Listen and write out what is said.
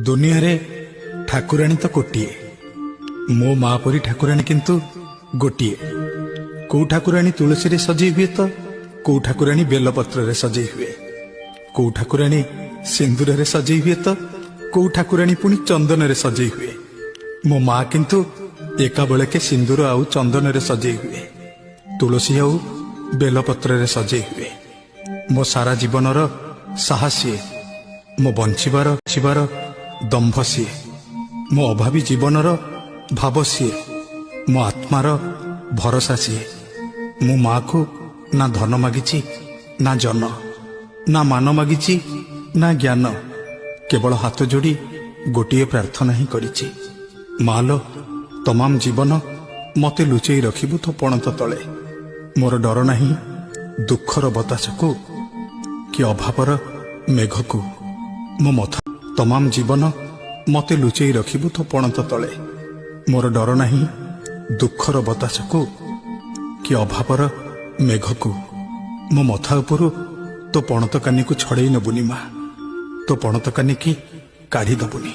ଦୁନିଆରେ ଠାକୁରାଣୀ ତ କୋଟିଏ, ମୋ ମା ପରି ଠାକୁରାଣୀ କିନ୍ତୁ ଗୋଟିଏ। କୋଉ ଠାକୁରାଣୀ ତୁଳସୀରେ ସଜେଇ ହୁଏ ତ କୋଉ ଠାକୁରାଣୀ ବେଲପତ୍ରରେ ସଜେଇ ହୁଏ, କୋଉ ଠାକୁରାଣୀ ସିନ୍ଦୁରରେ ସଜେଇ ହୁଏ ତ କୋଉ ଠାକୁରାଣୀ ପୁଣି ଚନ୍ଦନରେ ସଜେଇ ହୁଏ। ମୋ ମା କିନ୍ତୁ ଏକାବେଳକେ ସିନ୍ଦୁର ଆଉ ଚନ୍ଦନରେ ସଜେଇ ହୁଏ, ତୁଳସୀ ଆଉ ବେଲପତ୍ରରେ ସଜେଇ ହୁଏ। ମୋ ସାରା ଜୀବନର ସାହସ ସିଏ, ମୋ ବଞ୍ଚିବାର ବଞ୍ଚିବାର ଦମ୍ଭ ସିଏ, ମୋ ଅଭାବୀ ଜୀବନର ଭାବ ସିଏ, ମୋ ଆତ୍ମାର ଭରସା ସିଏ। ମୁଁ ମାକୁ ନା ଧନ ମାଗିଛି ନା ଜନ, ନା ମାନ ମାଗିଛି ନା ଜ୍ଞାନ, କେବଳ ହାତ ଯୋଡ଼ି ଗୋଟିଏ ପ୍ରାର୍ଥନା ହିଁ କରିଛି। ମାଲୋ, ତମାମ ଜୀବନ ମତେ ଲୁଚେଇ ରଖିବୁ ତୋ ପଣତ ତଳେ। ମୋର ଡର ନାହିଁ ଦୁଃଖର ବତାସକୁ କି ଅଭାବର ମେଘକୁ। ମୋ ମଥା ତମାମ ଜୀବନ ମତେ ଲୁଚେଇ ରଖିବୁ ତୋ ପଣତ ତଳେ। ମୋର ଡର ନାହିଁ ଦୁଃଖର ବତାସକୁ କି ଅଭାବର ମେଘକୁ। ମୋ ମଥା ଉପରୁ ତୋ ପଣତ କାନିକୁ ଛଡ଼େଇ ନେବୁନି ମା, ତୋ ପଣତ କାନିକି କାଢ଼ି ଦବୁନି।